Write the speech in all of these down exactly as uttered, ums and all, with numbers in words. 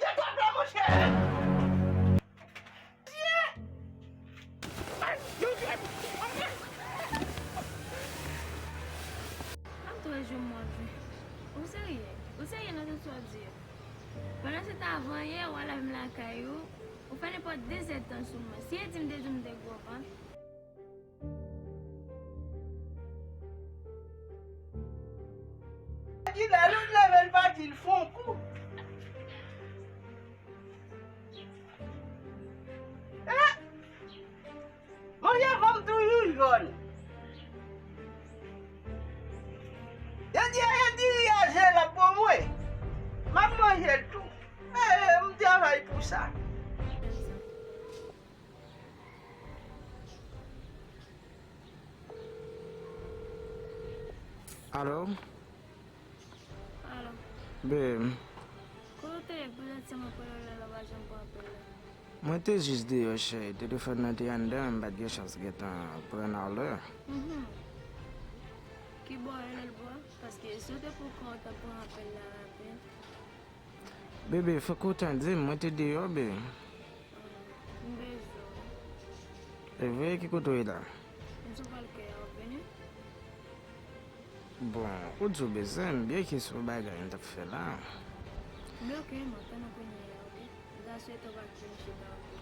Tèt w ap la, monchè! M ap tou jwe move. Ou serye? Ou serye nan tout sa w ap di yo? Pandan se tan, avan yè, w al avè m lakay ou, ou fè nenpòt de zèdtan sou mwen. Si e di m te di w m te gwo vant. Ki lè l leve l pati, l fè yon kou. Eh! Manje van m toujou jòn. Yo di, yo di, ri a je l ap ban mwen. M ap manje l tou. Eh, m travay pou sa. Alo? Alo. Babe. Kote w te ye pou lè ti mwen pou lè lè la pa janm pran apèl la? Mwen te jis deyò, cheri. Telefòn nan te anndan, m pa t gen chans gentan pran nan lè. Mhm. Ki bò w ye lè l bò? Paske si w te poko, w t ap pran apèl la rapid. Bebe, fòk ou tande m, mwen te deyò, be. M bezwen w. E vre, ki kote w ye la? M sou pal kè a, w ap vini? Bon, ou di w bezwen m, byen ki se yon bagay m t ap fè la. M bloke, m ap tann ou kounye a, oke? M ta swete w pa kite m chita, oke?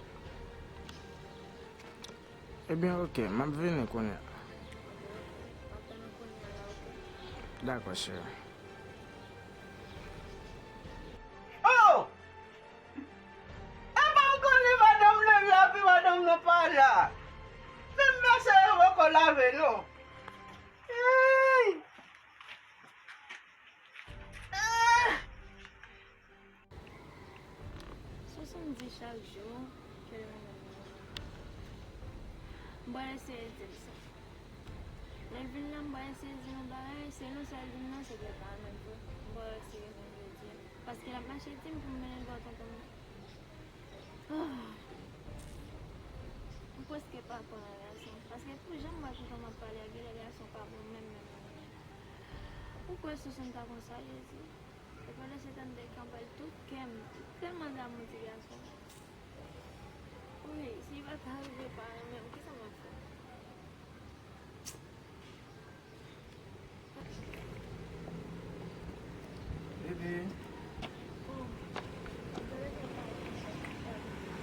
Ebyen, oke, m ap vini kounye a. Oke, oke. M ap tann ou kounye a la, oke? Dakò, cheri. Oh! Epa m konnen madanm nan la, epi madanm nan pa la. Menm vèsè yo poko lave non. Hey! Ah! Sousou di chak jou ke l renmen mwen. M pral eseye di l sa. Lè l vin la, m pral eseye di l yon bagay, selon sa l di m nan, se ke l pa renmen m vre. M pral eseye di l jodi a. Paske l ap mache di m pou m mennen l bò tonton m nan. Ah. M prèske pa kwè nan gason. Paske pou jan m wè tonton m ap pale a, genlè gason pa bon menm, menm, menm, menm. Ou kwè Sousou ta konsa, Jezi? E pandan se tan m te kanpe l tout kè m, m tèlman damou ti gason. Wi, si li pa ta rive pa renmen m, kisa m ap fè? Bebe. Oh.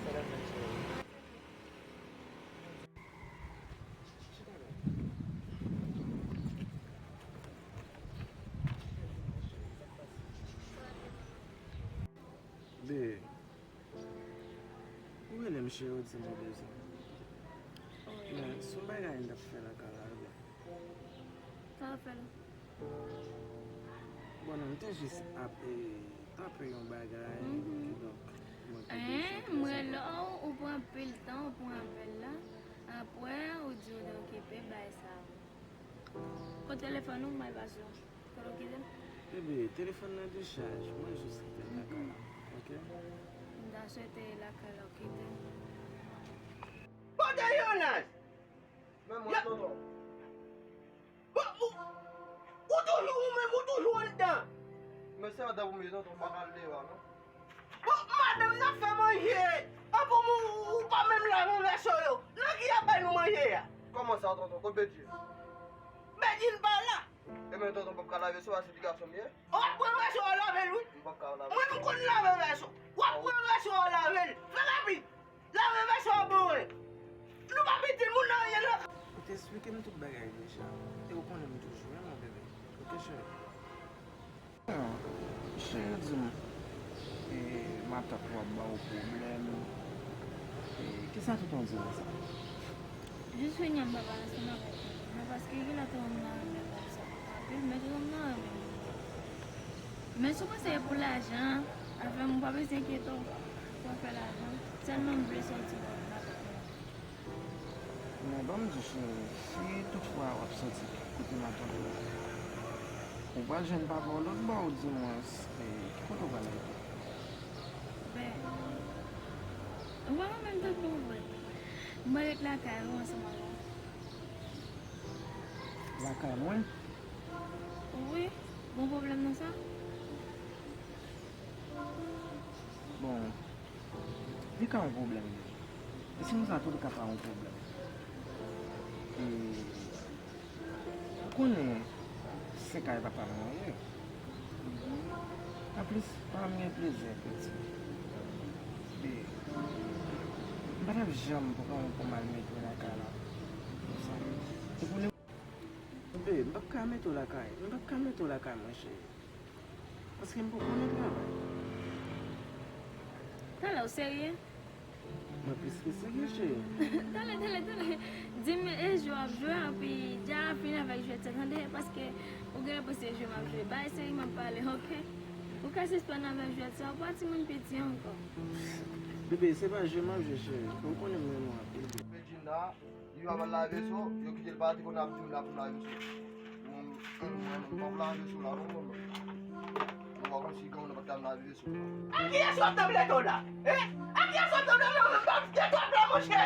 Sa la fè cheri. Be, ou rele m cheri, ou di m ou bezwen m. Men, se yon bagay m t ap fè lakay la, wi. Sa w ap fè la? Bon, non, m te jis ap, e, tape yon bagay, kidonk, mwen te bezwen pou sa. M rele w, ou pran anpil tan, ou pran apèl la. Apre, ou di ou te okipe, bay sa. Kot telefòn ou, m al pase w. Kote w kite l? Bebe, telefòn nan dechaj, mwen jis kite l lakay la, oke? M ta swete lakay la w kite l. Kote Jonas? Men mwen, tonton. Ou, ou, ou toujou, ou menm, ou toujou anndan. Men se anndan pou m ye, tonton, m pa ka al deyò a, non. Bon, madanm nan fè manje, anpil moun, ou, ou pa menm lave vèso yo. Nan ki y ap bay nou manje a? Kòman sa, tonton? Kot Bedjine? Bedjine pa la. E men, tonton, m p ap ka lave vèso a, se ti gason m ye. W ap pran vèso a lave l, wi. M p ap ka lave. Mwen, m konn lave vèso. W ap pran vèso a lave l. Fè rapid. Lave vèso a pou mwen. Nou pa pitit moun nan, anyen nan. Ou te esplike m tout bagay deja. E ou konnen m toujou renmen w, bebe. Oke, cheri? Cheri di m, e, matant ou ap ba w pwoblèm. E, kisa tonton di w sa? Jis fini an m pa pale ansanm avèk tonton nan, paske genlè tonton nan renmen konsa anpil, men tonton nan renmen m. Men si w panse e pou lajan, afè m, ou pa bezwen enkyete w pou afè lajan. Sèlman m vle sòti bò matant mwen. Men ban m di w, cheri, si toutfwa w ap sòti kote matant ou, ou pral jwenn papa w lòt bò, ou di mwens, e, ki kote w pral rete? Ben, ou pa renmen m tankou w vre. M pral ret lakay ou ansanm avè w. Lakay mwen? Wi, gon pwoblèm nan sa? Bon, Li ka yon pwoblèm, bebe. E si nou sa tou li ka pa yon pwoblèm. E, ou konnen se kay papa mwen ye. Anplis, papa m gen plizyè piti. E, m pa t ap janm pran yon pou m al mete w lakay la. Konsa. E pou li. Bebe, m p ap ka mete w lakay. M p ap ka mete w lakay mwen, cheri. Paske m poko nan travay. Talè, w serye? Mwen plis ke serye, cheri. Talè, talè, talè. Di m e jwe w ap jwe, anpi dja fin avèk jwèt sa, tande, paske ou genlè panse e jwe m ap jwe. Bay serye m ap pale, oke? Ou ka sispann avèk jwèt sa, ou pa timoun piti ankò. Bebe, se pa jwe m ap jwe, cheri. Ou konnen m renmen w anpil. Regina, li pa pral lave veso, yo kite l pati, kounye a ap di m la pou m lave veso. Mwen, mwen, mwen, mwen pa pou lave veso la, non, mwen. Mwen pa konn si granmoun nan pa t ka lave veso. A kiyès w ap tann lèto la? Hein? A kiyès w ap tann lèto la? Mwen pa t ka la, monchè.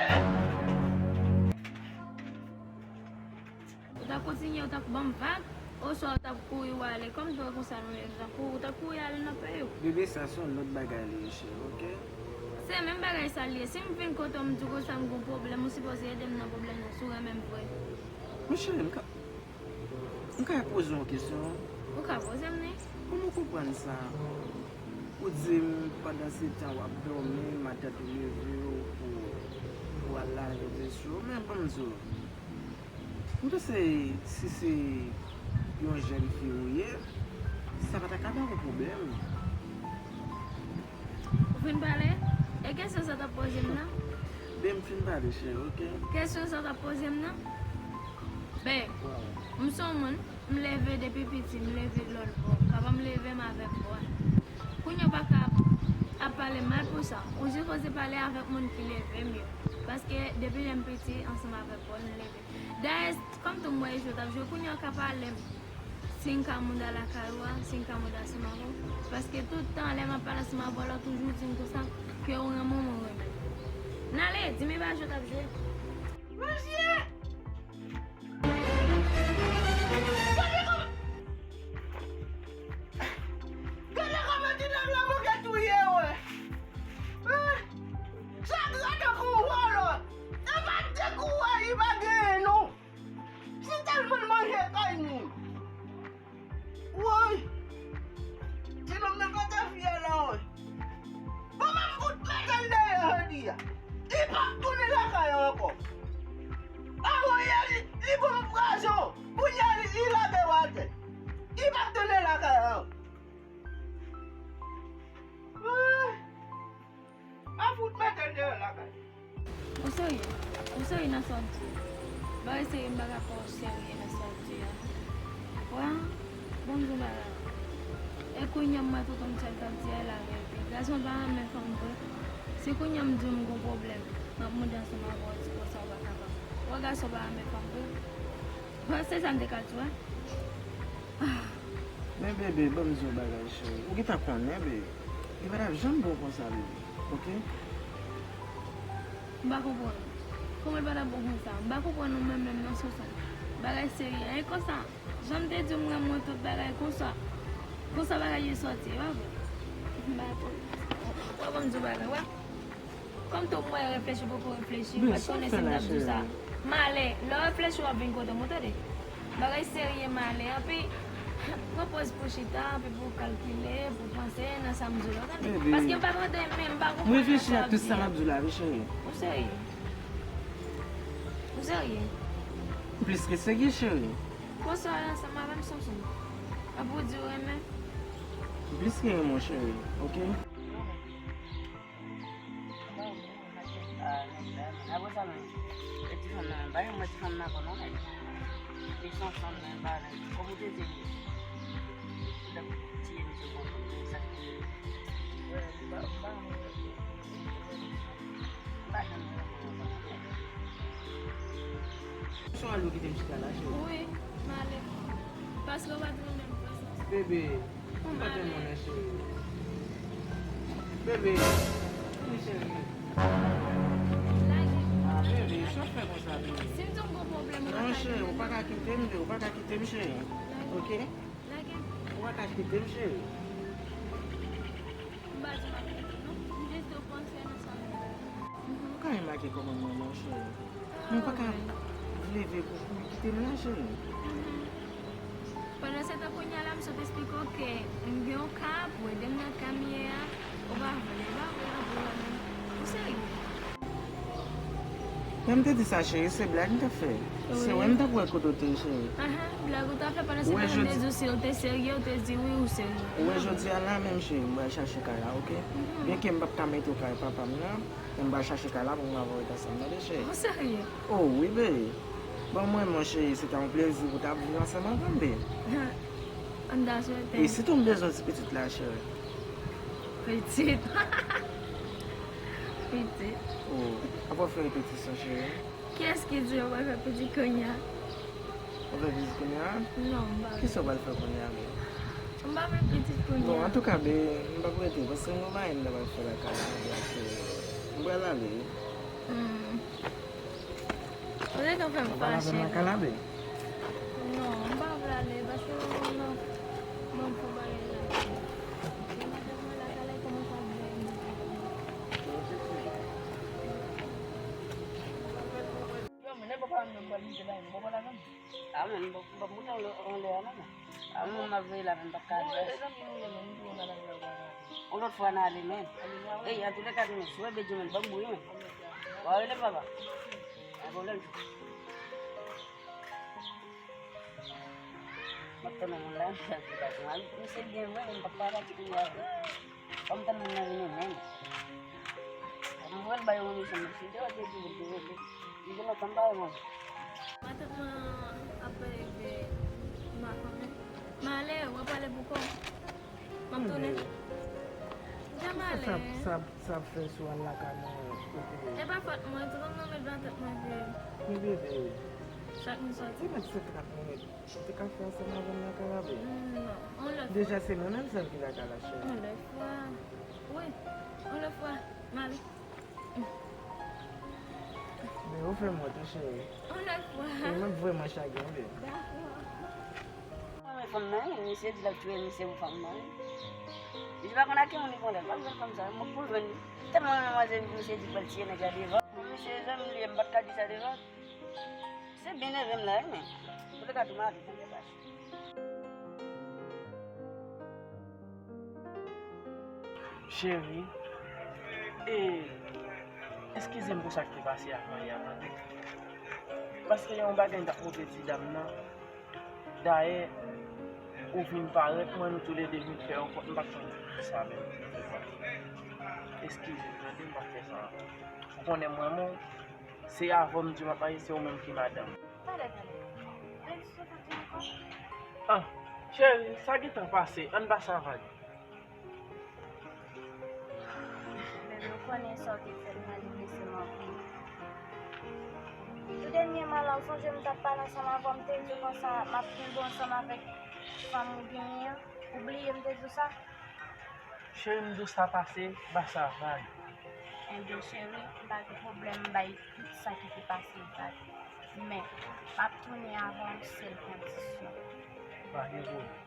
Ou t ap kontinye, ou t ap ban m vag, oswa ou t ap kouri w ale? Kòm dwe konsa nou ye, ou t ap kouri, ou t ap kouri ale nan peyi w. Bebe, sa se yon lòt bagay li ye, cheri, oke? Se menm bagay sa l ye. Si m vin kote w, m di w konsa m gen yon pwoblèm, ou sipoze ede m nan pwoblèm nan, si w renmen m vre. Men cheri, m ka, m ka poze w yon kesyon? Ou ka poze m li. Kòman w konprann sa? Ou di m pandan se tan w ap dòmi, matant ou leve w pou, pou al lave veso. Men ban m di w, m panse si se yon jèn fi ou ye, sa pa ta ka ba w pwoblèm. Ou fin pale? E kesyon sa w t ap poze m nan? Ben, m fin pale, cheri, oke? Kesyon sa w t ap poze m nan? Ben, m se yon moun, m leve depi piti, m leve lòt bò. Papa m leve m avèk bò. Kounye a w pa ka ap pale mal pou sa. Ou sipoze pale avèk moun ki leve m yo. Paske depi lè m piti, ansanm avèk bò, m leve. Dayè, kòm tou m wè e jwe w t ap jwe, kounye a w ka pale m. Si m ka mouda lakay ou a, si m ka mouda ansanm avè w. Paske tout tan, lè m ap pale ansanm avè w la, w toujou di m konsa ke ou renmen m, ou renmen m. N ale, di m e pa jwe w t ap jwe. Monchè! Gade kòman, gade kòman ti nèg la manke touye w. Ah! Sa gra tankou yon vòlò. E pa de kou a li pa genyen non. Se tèlman l manje kay moun. Woy! Ti nonm nan pa ta fè la, woy. Bon, m ap fout mete l dèyè jodi a. Li p ap tounen lakay ankò. Awoye, li, li ban m pwazon. Kounye a, li, li lage w atè. Li p ap tounen lakay ankò. Woy! A fout mete l deyò lakay. Ou serye? Ou serye nan sa w di? Bagay serye, m pa ka kwè w serye nan sa w di a. Wa, bon, m di w bagay. E kounye a m wè tonton Michel k ap di a e laverite. Gason pa renmen fanm vre. Si kounye a m di w m gon pwoblèm, m ap mouda ansanm avè w, di konsa w pa kapab. Ou wè gason pa renmen fanm vre. Bon, se sa m te ka di w a. Men bebe, ban m di w bagay cheri. Ou gentan konnen, bebe. Li pa t ap janm bon konsa, bebe. Oke? M pa konprann. Kòman l pa t ap bon konsa? M pa konprann ou menm menm non, Sonson. Bagay serye. E konsa, jan m te di w m renmen w tout bagay konsa. Konsa bagay yo sòti, e pa vre? M pa konprann. Ou pa ban m di w bagay, wè. Kòm tou m wè reflechi poko reflechi, m pa t konnen si m t ap di w sa. M ale, lè w reflechi w ap vin kote m, ou tande? Bagay serye m ale, anpi pran pòz pou chita, anpi pou kalkile, pou panse nan sa m di w la, ou tande? Paske m pa tande, men m pa konprann nan sa w ap di a. M reflechi ak tout sa m ap di w la, wi, cheri. Ou serye? Ou serye? M plis ke serye, cheri. Konsa w ansanm avè m, Sonson. Anpi w di w renmen. M plis ke renmen w, cheri, oke? Ah, nèg la, men apre sa menm, e ti fanm nan menm, pa gen mwen ti fanm nan ankò non, nèg. Li se yon fanm nan, pa nèg. Kòm ou te di, li t ap tiye misye konsa, men sa k rive. Wè, m pa, m pa renmen nèg yo. M pa janm renmen yon fanm nan, nèg. Sou al ou kite m chita la, cheri? Wi, m ale. Paske w pa t renmen m vre, Sonson. Bebe, ou pa t renmen w, cheri. Bebe, wi, cheri. Lage. Ah, bebe, sa w fè konsa, bebe? Si m di w m gon pwoblèm, ou pa ka kite m, bebe, ou pa ka kite m, cheri. Lage. Oke? Lage. Ou pa ka kite m, cheri. M pa di w m ap kite w non. M jis di w panse nan sa m di w. Remake kòman m renmen w, cheri. Mwen pa ka leve pou, pou kite m la, cheri. Pandan se tan, kounye a la, m sot esplike w ke m gen yon ka pou ede m nan ka m ye a. Ou pa vle, ou pa vle, ou pa vle, ou serye? Lè m te di sa, cheri, se blag m t ap fè. Se wè m t ap wè kote w te ye, cheri. Ahan, blag ou t ap fè pandan se tan, m te di w si w te serye, ou te di wi, ou serye. Ou wè jodi a la menm, cheri, m pral chache kay la, oke? Byenke m p ap ka mete w kay papa m nan, men m pral chache kay la pou m ka voye w ansanm, tande, cheri? Ou serye? O wi, bebe. Bon, mwen, mon cheri, se ta yon plezi pou w ta ap viv ansanm avè m, bebe. Ann ta swete. E sitou m bezwen ti pitit la, cheri? Pitit. Pitit. O, apa w fè repetisyon, cheri? Kiyès ki di yo pa fè pitit kounye a? Ou fè pitit kounye a? Non, m pa vle. Kisa w pral fè kounye a, bebe? M pa vle pitit kounye a. Bon, antouka, bebe, m p ap rete, paske m gon bagay m ta pral fè lakay la, donk, euh, m pral ale. Hmm. Ou te ka fè m fache. Ou pral avè m lakay la, bebe? Non, m pa vle ale, paske m nan, nan bon, bon bagay la. Gen madanm mwen lakay la, kòman sa ap vle? Yo, men, nenpòt sa nou pral mete la, nou pa pral avè m. A, men, m p ap, m p ap moute anlè, anlè a, non, men. A, men, m ap veye la, men, m p ap ka ale. Bon, e zanmi nou ye, men, nou tou, nou ale, nou ale. Yon lòt fwa, n a ale, men. Ey, antoulèka, men, si w wè Benjamin, ban m bri, men. W a rele m, papa. Pa pwoblèm. M ap tann moun la, m ap tann moun la. Misye byen vre, men m p ap pale ak li kounye a. Fò m tann moun nan vini menm. M voye l bay yon misye, misye te wè depi l te rele. Li gen lontan m pa wè manje. Matant mwen ap pale de mafanm nan. M ale, w ap pale pou kò w. M ap tounen. Jan m ale. Sa, sa, sa ap fè si w al lakay mwen, kote? E pa fòt mwen, tout moun met nan tèt mwen ke. Men bebe. Chak nou sòti. Ou mèt se trant minit. Ou te ka fè ansanm avè m lakay la, bebe? Non, yon lòt fwa. Deja, se mwen menm sèl ki lakay la, cheri. Yon lòt fwa. Wi, yon lòt fwa. M ale. Bebe, ou fè m wont wi, cheri. Yon lòt fwa. Ou menm vrèman chagren, bebe. Dakò. Mwen fanm nan, wi, misye di l ap touye misye pou fanm nan, wi. Misye pa konn ak ki moun li konn lè, l pa bezwen fanm sa, mwen pou l jwenn li. Tèlman renmen manzè, misye di l pral tiye nèg la devan. Misye zanmi m li ye, m pa t ka di sa devan. Se byen nève m la, wi, men. Antouka, tou mari, tou depase. Cheri, e, eskize m pou sa k te pase ak Maya, tande. Paske yon bagay m t ap montre ti dam nan. Dayè, ou vin parèt, mwen, nou toulede vin fè yon kont, m pa t konn kisa menm pou m fè sa. Eskize m, tande, m p ap fè sa ankò. Ou konnen mwen, mwen, se avè w m di m ap marye, se ou menm ki madanm. Talè, talè. Redi sa w t ap di ankò? Ah, cheri, sa gentan pase, ann pase a vag. Bebe, ou konnen sa w te fè m nan, li blese m anpil. Tou dènyèman la, ou sonje m t ap pale ansanm avè w, m te di w konsa m ap kenbe w ansanm avèk fanm ou genyen an? Ou bliye m te di w sa? Cheri, m di w sa pase, ba sa vag. Enben, cheri, m pa gen pwoblèm, m bay tout sa ki te pase vag. Men, m ap tounen avè w sèl kondisyon. Pa gen pwoblèm.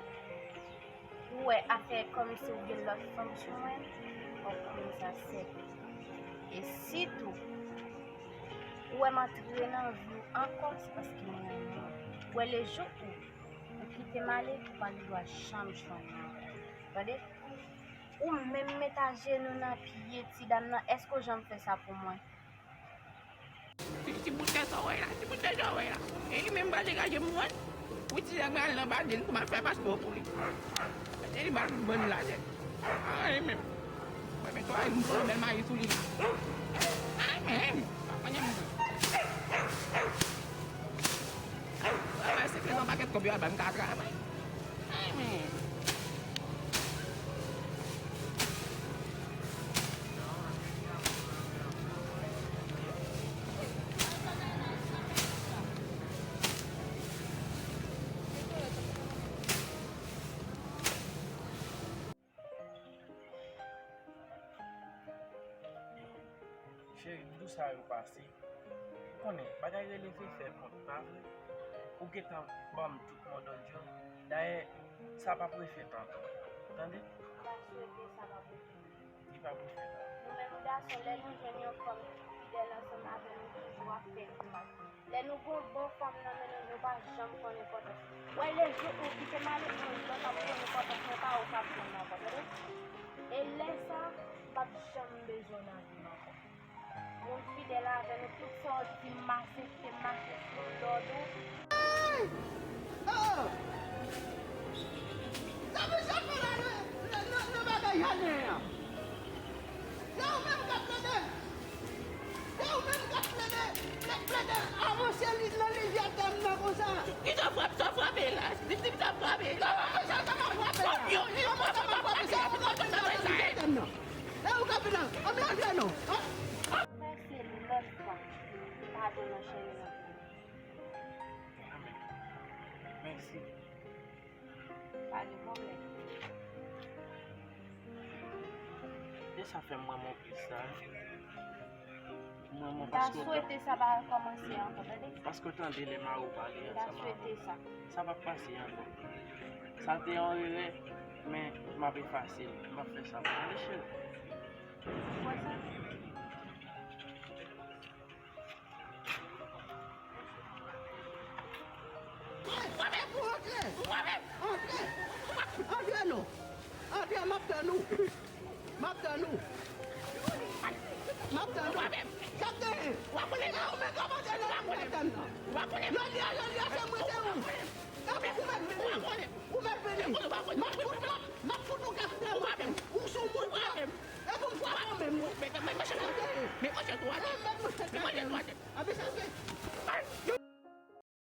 Ou wè, afè kòmsi ou gen lòt fanm sou mwen, fò w konnen sa sèten. E sitou, ou wè m antre nan vi w ankò, se paske m renmen w. Ou wè, lejou ou, ou kite m ale, ou pa gen dwa janm jwenn mwen ankò. Tande? Ou menm met ajenou nan pye ti dam nan, èske w janm fè sa pou mwen? Ti, ti bout tèt sa w wè la, ti bout tèt sa w wè la. E li menm pa degaje m, mwen. Pou ti nèg mwen al nan badil pou m al fè paspò pou li. E li ba l tout bann lajè. Ay, menm. Mwen, men twa, yon gwo bèl mayi sou li la. Ay, menm. Pa konnen mwen. Travay se fè yon pakèt kòb yo al ba m ka travay. Ay, menm. Cheri, m di w sa yo pase. Ou konnen, bagay rele fè fè kont, pa vre? Ou gentan ban m tout modòd yo. Dayè, sa p ap refèt ankò. Tande? M pa swete sa p ap refèt. Li p ap refèt ankò. Nou menm gason, lè nou jwenn yon fanm ki fidèl ansanm avè nou toujou ap fè grimas. Lè nou gen yon bon fanm nan men nou, nou pa janm konn enpòtans li. Wè, lejou ou kite m ale pou yon lòt ap konn enpòtans mwen, pa ou k ap jwenn ankò, tande? E lè sa, m p ap janm bezwen w nan vi m ankò. Moun fidèl avè nou, tout sa w di m, m asepte, m mache sou lòd ou. Hey! Oh! Sa misye fè la nan, nan, nan, nan bagay jaden an? Se ou menm k ap plede? Se ou menm k ap plede, plede, plede avanse li nan livyè dam nan konsa? Kisa w frape, sa w frape la? Di, di, sa w frape la? Kòman sa, sa m ap frape la? Kòman sa m ap frape? Se ou k ap plede nan livyè dam nan. Se ou k ap plede. Ann antre non. Frè, se lòt fwa. Padon nan cheri nan. Amèn. Mèsi. Pa gen pwoblèm. E sa fè m renmen w plis la. M renmen w paske w ta swete sa pa kòmanse ankò, tande? Paske w tande lè mari w pale ansanm avè w. M ta swete sa. Sa p ap pase ankò. Sa te yon erè, men m ap efase l. M ap fè sa pou ou, cheri. Ou wè sa? Mwen menm pou antre. Mwen menm. Antre. Antre non. Antre, m ap tann ou. M ap tann ou. M ap tann ou. Mwen menm. Sa k genyen? Ou pa konnen. E ou menm k ap antre nan livyè dam nan. Ou pa konnen. Jodi a, jodi a, se mwen, se ou.